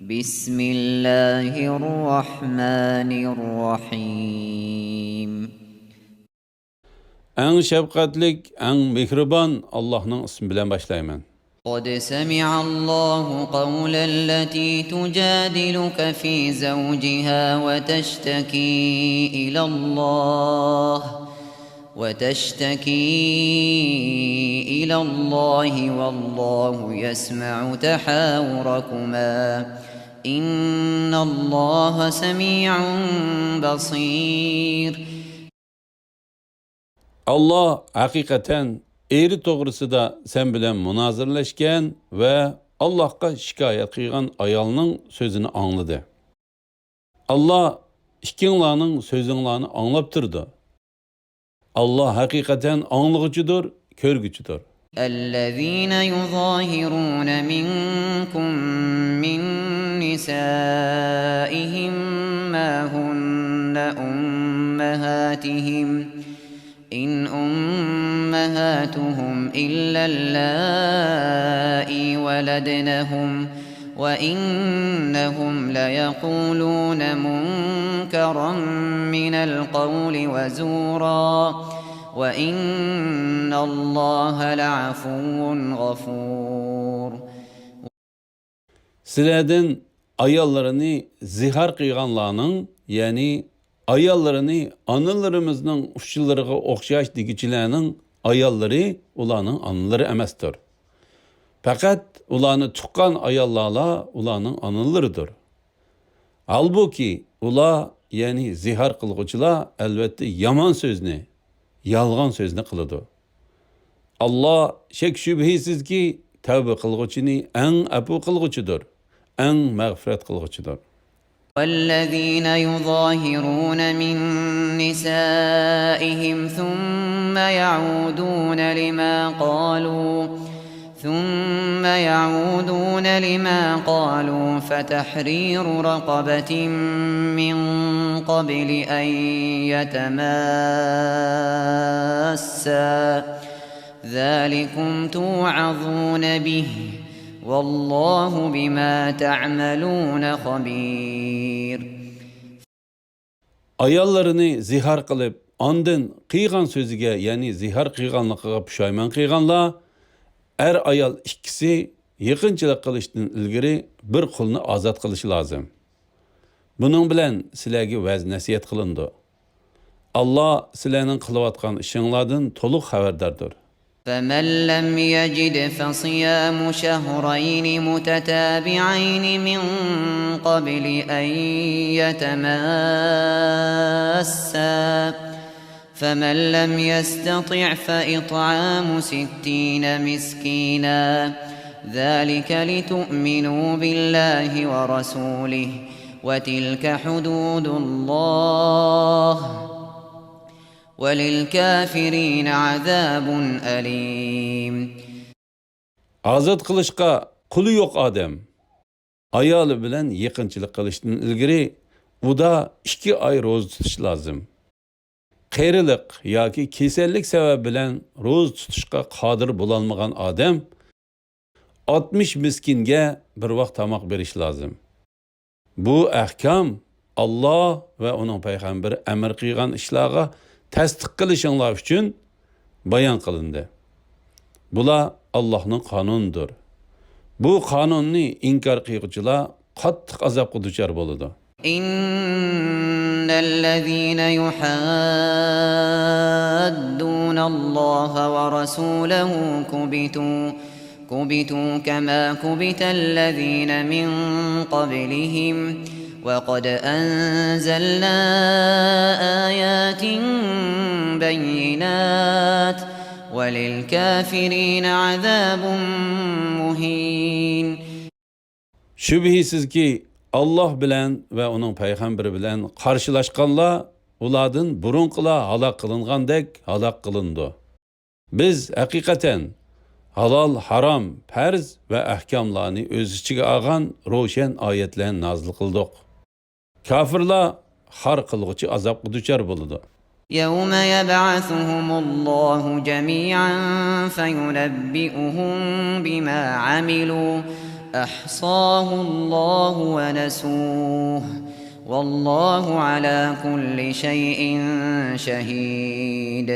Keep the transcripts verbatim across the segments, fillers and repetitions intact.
بسم الله الرحمن الرحيم. ئەڭ شەپقەتلىك، ئەڭ مېھرىبان ئاللاھنىڭ ئىسمى بىلەن باشلايمەن. قد سمع الله قول التي تجادلك في زوجها وتشتكي إلى الله، وتشتكي إلى الله والله يسمع تحاوركما، إن الله سميع بصير. ئاللاھ ھەقىقەتەن ئېرى توغرىسىدا سەن بىلەن مۇنازىرىلەشكەن ۋە ئاللاھقا شىكايەت قىلغان ئايالنىڭ سۆزىنى ئاڭلىدى. ئاللاھ ئىككىڭلارنىڭ سۆزۈڭلارنى ئاڭلاپ تۇرىدۇ. ئاللاھ ھەقىقەتەن ئاڭلىغۇچىدۇر، كۆرگۈچىدۇر. الذين يظاهرون منكم من نسائهم ما هن أمهاتهم، إن أمهاتهم إلا اللائي ولدنهم، وإنهم ليقولون منكرا من القول وزورا، وإن الله لعفو غفور. سىلەردىن ئاياللىرىنى زىھار قىلغانلارنىڭ، يەنى ئاياللىرىنى ئانىلىرىمىزنىڭ ئۇچىلىرىغا ئوخشاش دېگۈچىلەرنىڭ ئاياللىرى ئۇلارنىڭ ئانىلىرى ئەمەستۇر. پەقەت ئۇلارنى تۇغقان ئاياللارلا ئۇلارنىڭ ئانىلىرىدۇر. ھالبۇكى، ئۇلار، يەنى زىھار قىلغۇچىلار، ئەلۋەتتە، يامان سۆزنى، يالغان سۆزنى قىلىدۇ. ئاللاھ شەك-شۈبھىسىزكى، تەۋبە قىلغۇچىنى ئەڭ ئەپۇ قىلغۇچىدۇر، ئەڭ مەغپىرەت قىلغۇچىدۇر. والذين يظاهرون من نسائهم ثم يعودون لما قالوا، ثم يعودون لما قالوا فتحرير رقبة من قبل أن يتماسا، ذلكم توعظون به، والله بما تعملون خبير. ئاياللىرىنى زىھار قىلىپ، ئاندىن قىلغان سۆزىگە، يەنى زىھار قىلغانلىقىغا پۇشايمان قىلغانلار، ئەر-ئايال ئىككىسى يېقىنچىلىق قىلىشتىن ئىلگىرى بىر قۇلنى ئازاد قىلىشى لازىم. بۇنىڭ بىلەن سىلەرگە ۋەز-نەسىھەت قىلىنىدۇ. ئاللاھ سىلەرنىڭ قىلىۋاتقان ئىشىڭلاردىن تولۇق خەۋەرداردۇر. فمن لم يجد فصيام شهرين متتابعين من قبل أن يتماسا، فمن لم يستطع فإطعام ستين مسكينا، ذلك لتؤمنوا بالله ورسوله، وتلك حدود الله، وللكافرين عذاب أليم. ئازاد قىلىشقا قۇلى يوق ئادەم ئايالى بىلەن يېقىنچىلىق قىلىشتىن ئىلگىرى ئۇدا ئىككى ئاي روزا تۇتۇش لازىم. قېرىلىق ياكى كېسەللىك سەۋەبى بىلەن روزا تۇتۇشقا قادىر بولالمىغان ئادەم ئاتمىش مىسكىنگە بىر ۋاق تاماق بېرىش لازىم. بۇ ئەھكام ئاللاھ ۋە ئۇنىڭ پەيغەمبىرى ئەمر قىلغان ئىشلارغا تەستىق قىلىشىڭلار ئۈچۈن بايان قىلىندى. بۇلار ئاللاھنىڭ قانۇنىدۇر. بۇ قانۇننى ئىنكار قىلغۇچىلار قاتتىق ئازابقا دۇچار بولىدۇ. إن الذين يحادون الله ورسوله كبتوا، كبتوا كما كبت الذين من قبلهم، وقد أنزلنا آيات بينات، وللكافرين عذاب مهين. شۈبھىسىزكى، ئاللاھ بىلەن ۋە ئۇنىڭ پەيغەمبىرى بىلەن قارشىلاشقانلار ئۇلاردىن بۇرۇنقىلار ھالاك قىلىنغاندەك ھالاك قىلىنىدۇ. بىز ھەقىقەتەن ھالال، ھارام، پەرز ۋە ئەھكاملارنى ئۆز ئىچىگە ئالغان روشەن ئايەتلەرنى نازىل قىلدۇق. كاپىرلار خار قىلغۇچى ئازابقا دۇچار بولىدۇ. يوم يبعثهم الله جميعا فينبئهم بما عملوا، أحصاه الله ونسوه، والله على كل شيء شهيد.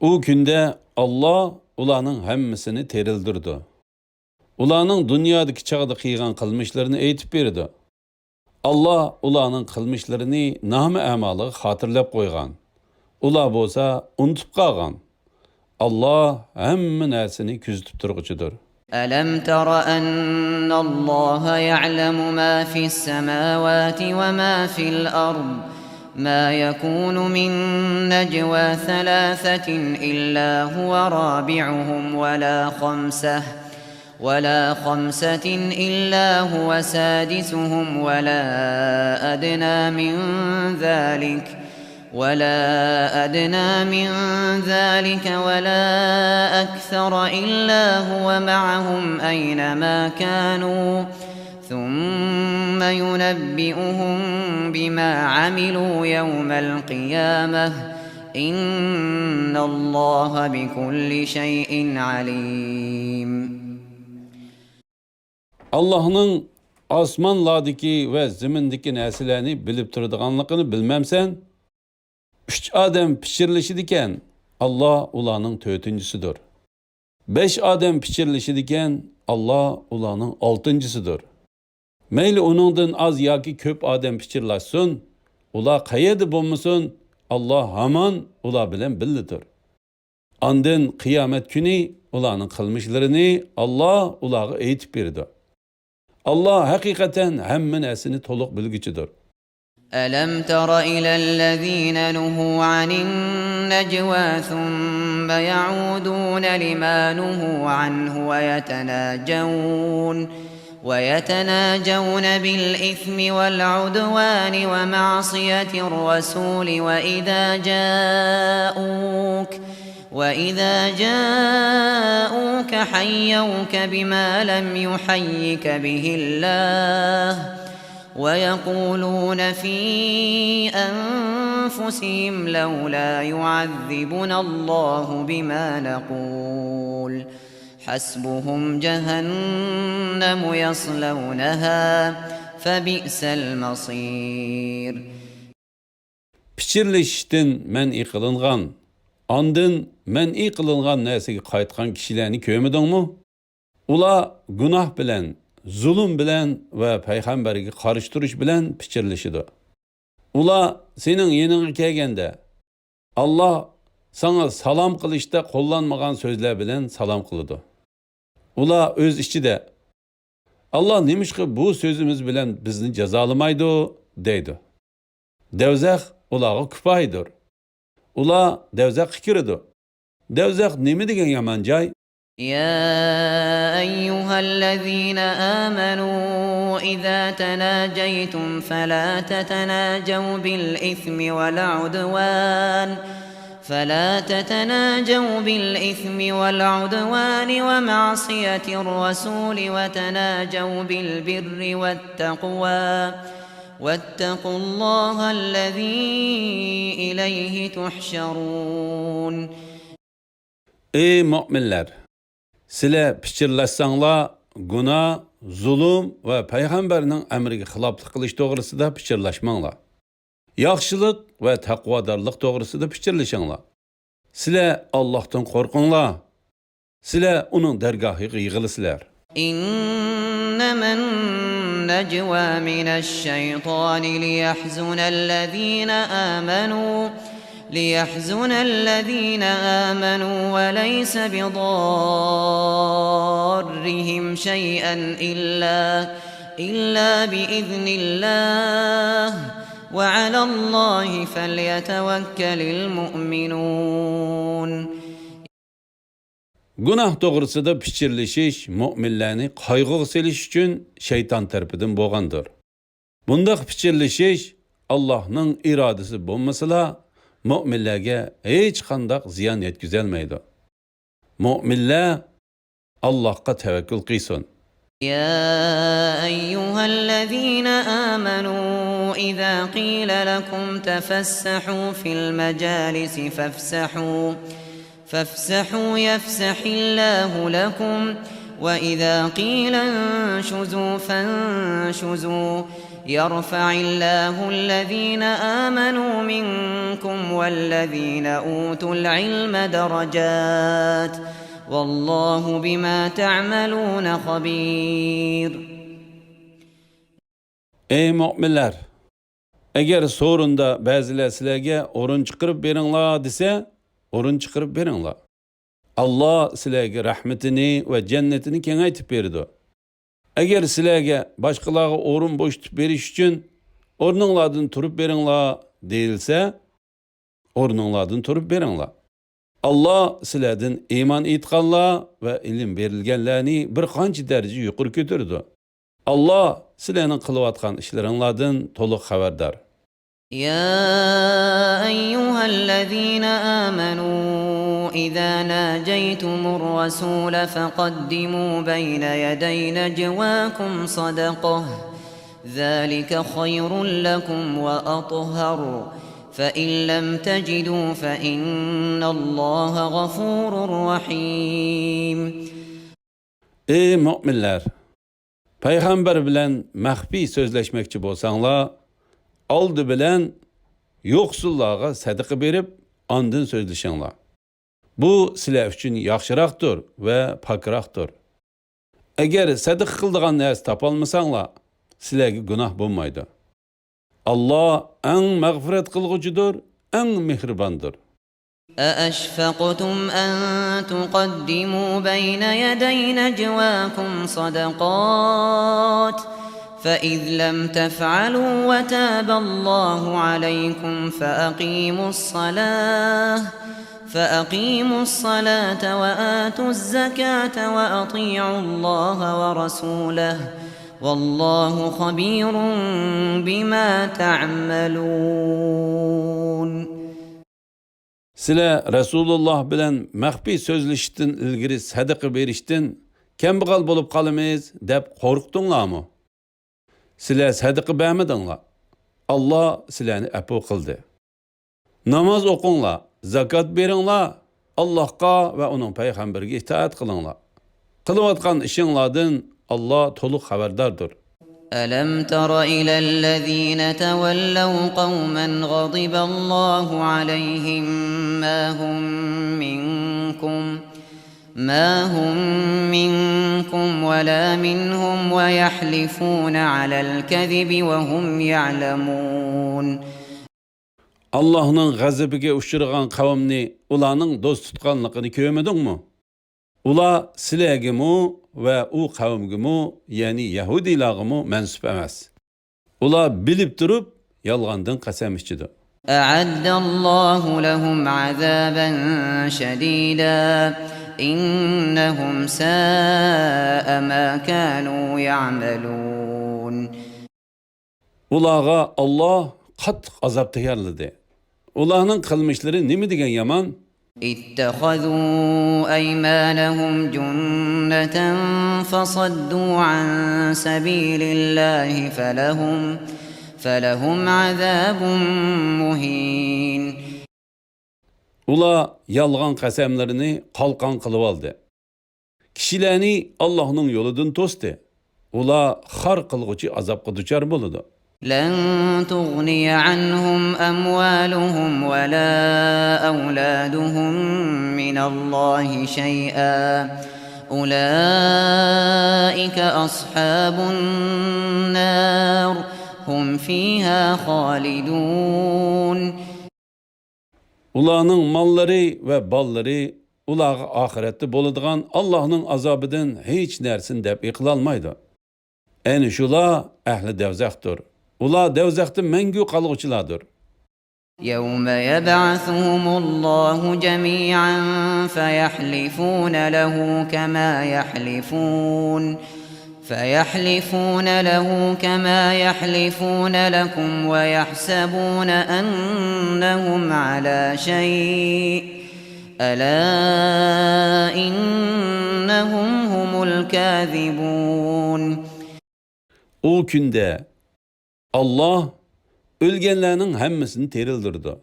ئۇ كۈندە ئاللا ئۇلارنىڭ ھەممىسىنى تىرىلدۈرىدۇ. ئۇلارنىڭ دۇنيادىكى چاغدا قىلغان قىلمىشلىرىنى ئېيتىپ بېرىدۇ. ئاللا ئۇلارنىڭ قىلمىشلىرىنى نامە ئەمالىغا خاتىرىلەپ قويغان. ئۇلار بولسا ئۇنتۇپ قالغان. ئاللا ھەممە نەرسىنى كۆزىتىپ تۇرغۇچىدۇر. ألم تر أن الله يعلم ما في السماوات وما في الأرض، ما يكون من نجوى ثلاثة إلا هو رابعهم ولا خمسة، ولا خمسة إلا هو سادسهم، ولا أدنى من ذلك، ولا أدنى من ذلك ولا أكثر إلا هو معهم أينما كانوا، ثم ينبئهم بما عملوا يوم القيامة، إن الله بكل شيء عليم. ئاللاھنىڭ ئاسمانلاردىكى ۋە زېمىندىكى نەرسىلەرنى بىلىپ تۇرىدىغانلىقىنى بىلمەمسەن؟ ئۈچ ئادەم پىچىرلىشىدىكەن، ئاللا ئۇلارنىڭ تۆتىنچىسىدۇر. بەش ئادەم پىچىرلىشىدىكەن، ئاللا ئۇلارنىڭ ئالتىنچىسىدۇر. مەيلى ئۇنىڭدىن ئاز ياكى كۆپ ئادەم پىچىرلاشسۇن، ئۇلار قەيەردە بولمىسۇن، ئاللا ھامان ئۇلار بىلەن بىللىدۇر. ئاندىن قىيامەت كۈنى ئۇلارنىڭ قىلمىشلىرىنى ئاللا ئۇلارغا ئېيتىپ بېرىدۇ. ئاللا ھەقىقەتەن ھەممە نەرسىنى تولۇق بىلگۈچىدۇر. ألم تر إلى الذين نهوا عن النجوى ثم يعودون لما نهوا عنه ويتناجون، ويتناجون بالإثم والعدوان ومعصية الرسول وإذا جاءوك، وإذا جاءوك حيوك بما لم يحيك به الله، ويقولون في أنفسهم لولا يعذبنا الله بما نقول، حسبهم جهنم يصلونها، فبئس المصير. پىچىرلىشىشتىن مەنئى قىلىنغان، ئاندىن مەنئى قىلىنغان نەرسىگە قايتقان كىشىلەرنى كۆرمىدىڭمۇ؟ ئۇلار گۇناھ بىلەن، زۇلۇم بىلەن ۋە پەيغەمبەرگە قارشى تۇرۇش بىلەن پىچىرلىشىدۇ. ئۇلار سېنىڭ يېنىڭغا كەلگەندە، ئاللا ساڭا سالام قىلىشتا قوللانمىغان سۆزلەر بىلەن سالام قىلىدۇ. ئۇلار ئۆز ئىچىدە، ئاللا نېمىشقا بۇ سۆزىمىز بىلەن بىزنى جازالىمايدۇ؟ دەيدۇ. دەۋزەخ ئۇلارغا كۇپايىدۇر. ئۇلار دەۋزەخكە كىرىدۇ. دەۋزەخ نېمە دېگەن يامان جاي! يا أيها الذين آمنوا إذا تناجيتم فلا تتناجوا بالإثم والعدوان، فلا تتناجوا بالإثم والعدوان ومعصية الرسول وتناجوا بالبر والتقوى، واتقوا الله الذي إليه تحشرون. ئەي مۆمىنلەر! سىلەر پىچىرلاشساڭلار، گۇناھ، زۇلۇم ۋە پەيغەمبەرنىڭ ئەمرىگە خىلاپلىق قىلىش توغرىسىدا پىچىرلاشماڭلار. ياخشىلىق ۋە تەقۋادارلىق توغرىسىدا پىچىرلىشىڭلار. سىلەر ئاللاھتىن قورقۇڭلار. سىلەر ئۇنىڭ دەرگاھىغا يىغىلىسىلەر. إنما النجوى من الشيطان ليحزن الذين آمنوا، ليحزن الذين آمنوا وليس بضارهم شيئا إلا، إلا بإذن الله، وعلى الله فليتوكل المؤمنون. گۇناھ توغرىسىدا پىچىرلىشىش مۆمىنلەرنى قايغۇغا سېلىش ئۈچۈن شەيتان تەرىپىدىن بولغاندۇر. بۇنداق پىچىرلىشىش ئاللاھنىڭ ئىرادىسى بولمىسىلا، مۆمىنلەرگە ھېچقانداق زىيان يەتكۈزەلمەيدۇ. مۆمىنلەر ئاللاھقا تەۋەككۈل قىلسۇن. يا أيها الذين آمنوا إذا قيل لكم تفسحوا في المجالس فافسحوا، فافسحوا يفسح الله لكم، وإذا قيل انشزوا فانشزوا، يرفع الله الذين آمنوا منكم والذين أوتوا العلم درجات، والله بما تعملون خبير. ئەي مۆمىنلەر! ئەگەر سورۇندا بەزىلەر سىلەرگە ئورۇن چىقىرىپ بېرىڭلار دېسە، ئورۇن چىقىرىپ بېرىڭلار. ئاللا سىلەرگە رەھمىتىنى ۋە جەننىتىنى كېڭەيتىپ بېرىدۇ. ئەگەر سىلەرگە باشقىلارغا ئورۇن بوشىتىپ بېرىش ئۈچۈن ئورنۇڭلاردىن تۇرۇپ بېرىڭلار دېيىلسە، ئورنۇڭلاردىن تۇرۇپ بېرىڭلار. ئاللا سىلەردىن ئىمان ئېيتقانلار ۋە ئىلىم بېرىلگەنلەرنى بىر قانچە دەرىجە يۇقىرى كۆتۈرىدۇ. ئاللا سىلەرنىڭ قىلىۋاتقان ئىشلىرىڭلاردىن تولۇق خەۋەردار. يا أيها الذين آمنوا إذا ناجيتم الرسول فقدموا بين يدي نجواكم صدقة، ذلك خير لكم وأطهر، فإن لم تجدوا فإن الله غفور رحيم. ئەي مۆمىنلەر! پەيغەمبەر بىلەن مەخپىي سۆزلەشمەكچى بولساڭلار، ئالدى بىلەن يوقسۇللارغا سەدىقە بېرىپ، ئاندىن سۆزلىشىڭلار. بۇ سىلەر ئۈچۈن ياخشىراقتۇر ۋە پاكراقتۇر. ئەگەر سەدىقە قىلىدىغان نەرسە تاپالمىساڭلار، سىلەرگە گۇناھ بولمايدۇ. ئاللا ئەڭ مەغپىرەت قىلغۇچىدۇر، ئەڭ مېھرىباندۇر. أأشفقتم أن تقدموا بين يدي نجواكم صدقات، فإذ لم تفعلوا وتاب الله عليكم فأقيموا الصلاة، فأقيموا الصلاة وآتوا الزكاة وأطيعوا الله ورسوله، والله خبير بما تعملون. سىلەر رەسۇلۇللا بىلەن مەخپىي سۆزلىشىشتىن ئىلگىرى سەدىقە بېرىشتىن كەمبەغەل بولۇپ قالىمىز دەپ قورقتۇڭلارمۇ؟ سىلەر سەدىقە بەرمىدىڭلار. ئاللا سىلەرنى ئەپۇ قىلدى. ناماز ئوقۇڭلار، زاكات بېرىڭلار، ئاللاھقا ۋە ئۇنىڭ پەيغەمبىرىگە ئىتائەت قىلىڭلار. قىلىۋاتقان ئىشىڭلاردىن ئاللا تولۇق خەۋەرداردۇر. ألم تر إلى الذين تولوا قوما غضب الله عليهم ما هم منكم، ما هم منكم ولا منهم ويحلفون على الكذب وهم يعلمون. ئاللاھنىڭ غەزىپىگە ئۇچرىغان قەۋمنى ئۇلارنىڭ دوست تۇتقانلىقىنى كۆرمىدىڭمۇ؟ ئۇلار سىلەرگىمۇ ۋە ئۇ قەۋمگىمۇ، يەنى يەھۇدىيلارغىمۇ مەنسۇپ ئەمەس. ئۇلار بىلىپ تۇرۇپ يالغاندىن قەسەم ئىچىدۇ. أعد الله لهم عذابا شديدا إنهم ساء ما كانوا يعملون. ئۇلارغا ئاللا قاتتىق ئازاب تەييارلىدى. ئۇلارنىڭ قىلمىشلىرى نېمە دېگەن يامان! اتخذوا أيمانهم جنة فصدوا عن سبيل الله فلهم، فلهم عذاب مهين. ئۇلار يالغان قەسەملىرىنى قالقان قىلىۋالدى. كىشىلەرنى ئاللاھنىڭ يولىدىن توستى. ئۇلار خار قىلغۇچى ئازابقا دۇچار بولىدۇ. لن تغني عنهم أموالهم ولا أولادهم من الله شيئا أولئك أصحاب النار هم فيها خالدون. ئۇلارنىڭ ماللىرى ۋە بالىلىرى ئۇلارغا ئاخىرەتتە بولىدىغان ئاللاھنىڭ ئازابىدىن ھېچ نەرسىنى دەپئى قىلالمايدۇ. ئەنە شۇلار ئەھلى دەۋزەختۇر. ئۇلار دەۋزەختە مەڭگۈ قالغۇچىلاردۇر. يوم يبعثهم الله جميعا فيحلفون له كما يحلفون فيحلفون له كما يحلفون لكم ويحسبون أنهم على شيء، ألا إنهم هم الكاذبون. ئۇ كۈندە ئاللا ئۆلگەنلەرنىڭ ھەممىسىنى تىرىلدۈرىدۇ.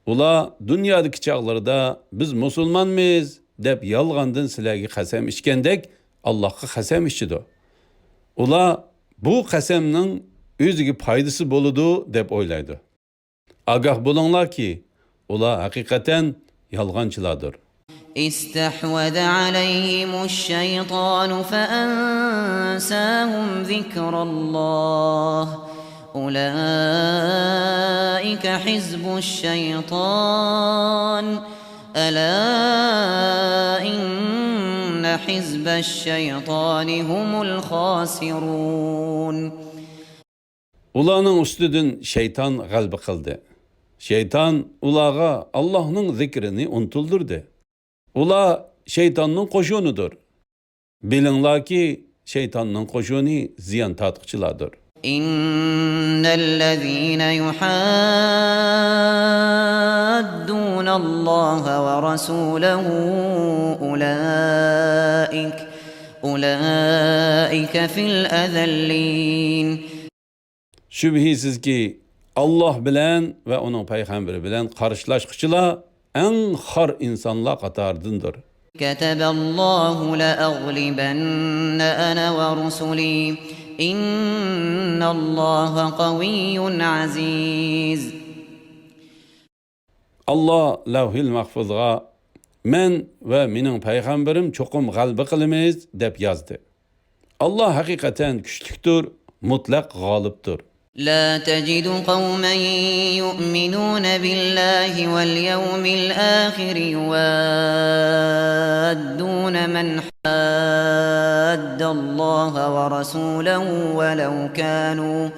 ئۇلار دۇنيادىكى چاغلىرىدا «بىز مۇسۇلمانمىز» دەپ يالغاندىن سىلەرگە قەسەم ئىچكەندەك، ئاللاھقا قەسەم ئىچىدۇ. ئۇلار بۇ قەسەمنىڭ ئۆزىگە پايدىسى بولىدۇ دەپ ئويلايدۇ. ئاگاھ بولۇڭلاركى، ئۇلار ھەقىقەتەن يالغانچىلاردۇر. استحوذ عليهم الشيطان فأنساهم ذكر الله. أولئك حزب الشيطان. ألا إن حزب الشيطان هم الخاسرون. ئۇلارنىڭ ئۈستىدىن شەيتان غەلىبە قىلدى. شەيتان ئۇلارغا ئاللاھنىڭ زىكرىنى ئۇنتۇلدۇردى. ئۇلار شەيتاننىڭ قوشۇنىدۇر. بىلىڭلاركى، شەيتاننىڭ قوشۇنى زىيان تارتقۇچىلاردۇر. إن الذين يحادون الله ورسوله أولئك، أولئك في الأذلين. شۈبھىسىزكى، ئاللاھ بىلەن ۋە ئۇنىڭ پەيغەمبىرى بىلەن قارشىلاشقۇچىلار ئەڭ خار ئىنسانلار قاتارىدىندۇر. كتب الله لأغلبن أنا ورسلي، إن الله قوي عزيز. ئاللاھ لەۋھىل مەھفۇزغا، «مەن ۋە مېنىڭ پەيغەمبىرىم چوقۇم غەلىبە قىلىمىز» دەپ يازدى. ئاللاھ ھەقىقەتەن كۈچلۈكتۇر، مۇتلەق غالىبتۇر. لا تجد قوما يؤمنون بالله واليوم الآخر يوادون من حاد الله ورسوله ولو كانوا،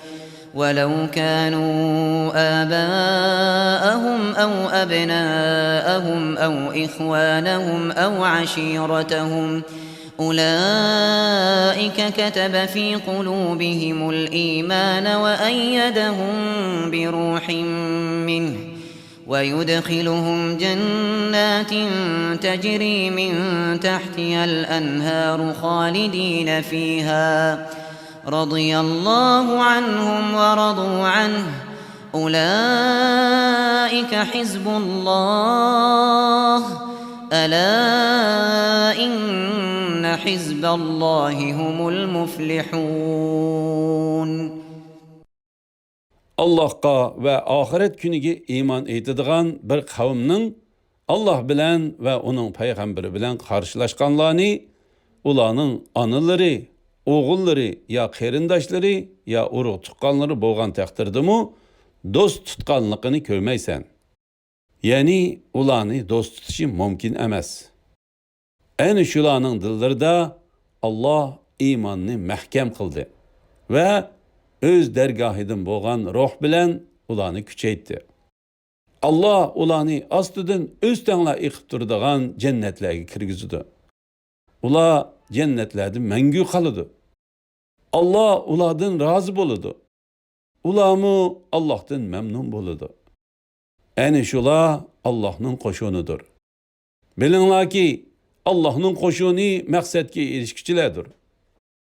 ولو كانوا آباءهم أو أبناءهم أو إخوانهم أو عشيرتهم، أولئك كتب في قلوبهم الإيمان وأيدهم بروح منه، ويدخلهم جنات تجري من تحتها الأنهار خالدين فيها، رضي الله عنهم ورضوا عنه، أولئك حزب الله، ألا إن حزب الله هم المفلحون. ئاللاھقا ۋە ئاخىرەت كۈنىگە ئىمان ئېيتىدىغان بىر قەۋمنىڭ ئاللاھ بىلەن ۋە ئۇنىڭ پەيغەمبىرى بىلەن قارشىلاشقانلارنى ئۇلارنىڭ ئانىلىرى، ئوغۇللىرى يا قېرىنداشلىرى يا ئۇرۇق-تۇغقانلىرى بولغان تەقدىردىمۇ دوست تۇتقانلىقىنى كۆرمەيسەن. يەنى ئۇلارنى دوست تۇتۇشى مۇمكىن ئەمەس. ئەنە شۇلارنىڭ دىللىرىدا ئاللاھ ئىماننى مەھكەم قىلدى ۋە ئۆز دەرگاھىدىن بولغان روھ بىلەن ئۇلارنى كۈچەيتتى. ئاللاھ ئۇلارنى ئاستىدىن ئۆستەڭلار ئېقىپ تۇرىدىغان جەننەتلەرگە كىرگۈزىدۇ. ئۇلار جەننەتلەردە مەڭگۈ قالىدۇ. ئاللاھ ئۇلاردىن رازى بولىدۇ. ئۇلارمۇ ئاللاھتىن مەمنۇن بولىدۇ. ئەنە شۇلار ئاللاھنىڭ قوشۇنىدۇر. بىلىڭلاركى، ئاللاھنىڭ قوشۇنى مەقسەتكە ئېرىشكۈچىلەردۇر.